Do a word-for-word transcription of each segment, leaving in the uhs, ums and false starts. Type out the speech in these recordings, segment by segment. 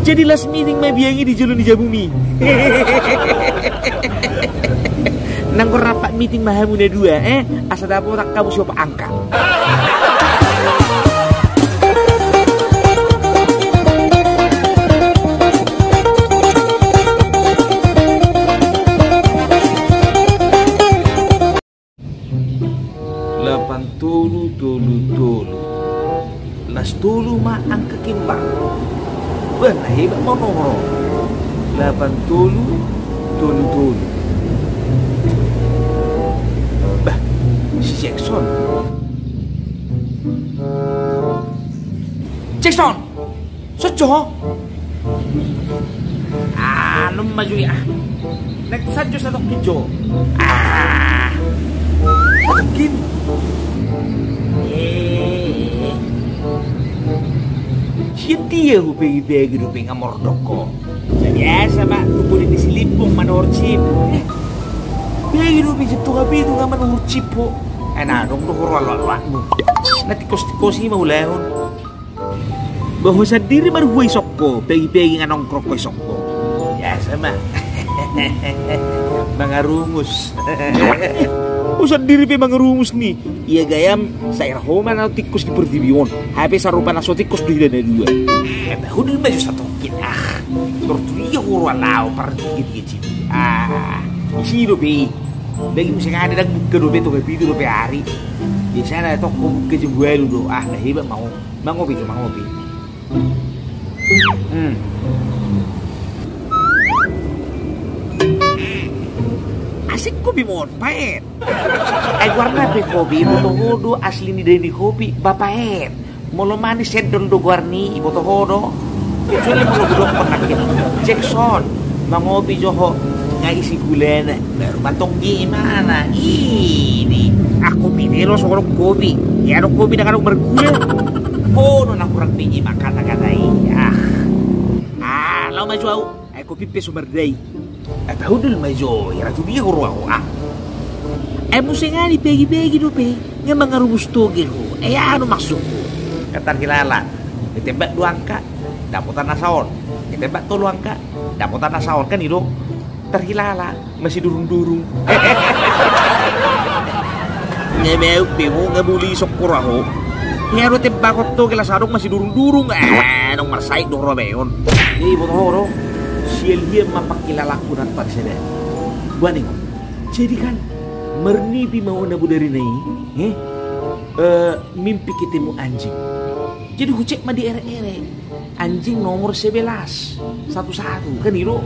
Jadi last meeting ma biang i di jolo ni jabumi. Nanggo rapat meeting ma hamu na dua, eh? Asa dapotan hamu siopat angka. Lapan tolu tolu tolu. Las tolu ma angka kembar. Bah, na hebat ma nomor. Lapan tolu tolu tolu. Bah, si Jackson. Jackson! Sojo ho? Ah, lom maju ya. Nek sajo satongkin jo. Ah. Satongkin. Eh. Sian dia ho pagi-pagi dope nga mardok ho. Biasa ma, tubu di Silimpung manuhor chip. Eh. Pagi dope situ kapi tu nga manuhor chip ho. Eh, na adong do ho rual-rualmu. Na tikus-tikus i ma ulahon. Bah, ho sandiri marhua isongko, pagi-pagi nga nongkrong ho isongko. Biasa ma. Mangarumus. Ho sandiri pe mangarumus ni. Ia gayam, sair ho ma na tikus di portibi on. Hape sarupa na so tikus do hita na dua. Eh, bah, hudul maju satongkin. Ah, tortu ia ho rual au par tiga-tiga cili. Ah, isi dope. Lagi musim ada dang buka dope, toga pitu dope ari. Biasana toko buka jam dua do. Ah, na hebat mau. Mangopi jo, mangopi. Hmm. Asik kopi mon, paet. Ai goarna pe kopi, iboto ho do asli ni daini kopi, ba paet. Molo manis sendol do goarni, iboto ho do. Kecuali molo hudok pernah ke Jackson. Mangopi jo ho, nga isi gulana. Baru mantong gimana? Ini. Ah, kopi delo, soal kopi. Ya, ada kopi dengan bergula. Oh, nona kurang biji makan kata-kata iya. Ah, lau maju au. Ai kopi pe so mardai. Ai pahudul ma jo, i ratu dia ho ruaho ah. Ai muse ngali pegi-pegi dope, nga mangarumus togel ho. Ai aha do maksudmu? Kan tarhilala. Ditembak dua angka, dapotan asa on. Ditembak tolu angka, dapotan asa on, kan i do. Tarhilala, masih durung-durung. Nga mau pe ho, nga buli isongko ruaho. Nga do tembakon togel asa adong masih durung-durung. Eh, adong marsahit do robeon. Jadi iboto ho do. Sial dia ma pangkilalaku na parsada. Boaning. Jadi kan marnipi ma ho na bodari na i, eh? Eh, mimpi ketemu anjing. Jadi hucek ma di ere-ere. Anjing nomor sebelas. Satu-satu, kan i do.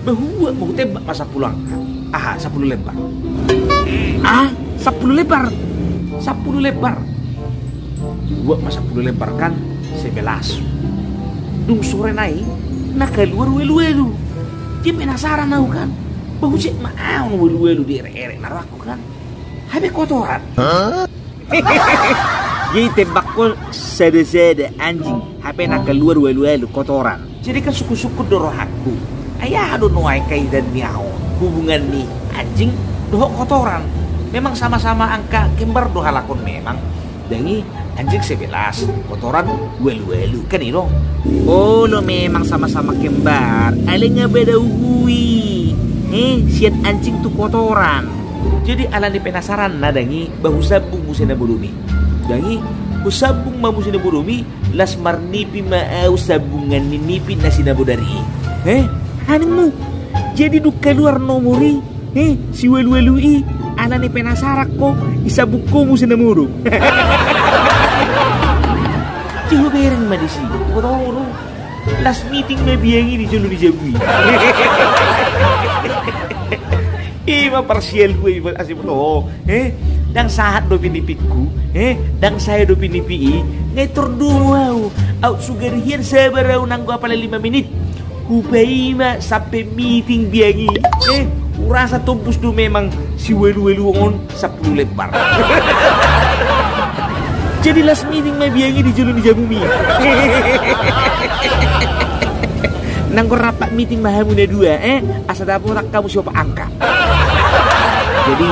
Bah, hubuat ma hutembak ma sampulu angka. Aha, sampulu lembar. Ah, sampulu lembar. Sampulu lembar. Hubuat ma sampulu lembar kan, sebelas. Dung sore nai, na kaluar ualu-ualu. Dia penasaran au kan. Bah, hucek ma au ualu-ualu di ere-ere na rohangku kan. Hape kotoran. Hah? Jadi tembakko sada-sada anjing, hape na kaluar ualu-ualu kotoran. Jadi kan sungkun-sungkun do rohangku. Ai aha do nuaeng kaitan ni ahu, hubungan ni anjing dohot kotoran. Memang sama-sama angka kembar do halak on memang. Dang i anjing sebelas, kotoran ualu-ualu, kan i do. Olo memang sama-sama kembar, alai nga bada uhui. Eh, sian anjing tu kotoran. Jadi alani penasaranna dang i, bah husambung muse na bodomi. Dang i, husambung ma muse na bodomi, las marnipi ma au sambungan ni nipi na si na bodari i. Eh, haningmu. Jadi dung kaluar nomor i, eh, si ualu-ualu i, alani penasaran ho, isambung ho muse na modom. Jadi hubereng ma disi, boto ho do. Last meeting ma biang i di jolo ni jabu i. Ima parsial gue iba asi boto ho, eh? Dang sahat dope nipikku, eh? Dang sae dope nipi i, nga i tor domu au. Au sugar hian sabar au nanggo apala lima menit. Hupaima sampe meeting biang i, eh? Hurasa tombus do memang si ualu-ualu on. Sampulu lembar. Jadi last meeting ma biang i di jolo ni jabumi. Nanggo rapat meeting ma hamu na dua, eh? Asa dapotan hamu siopat angka. Jadi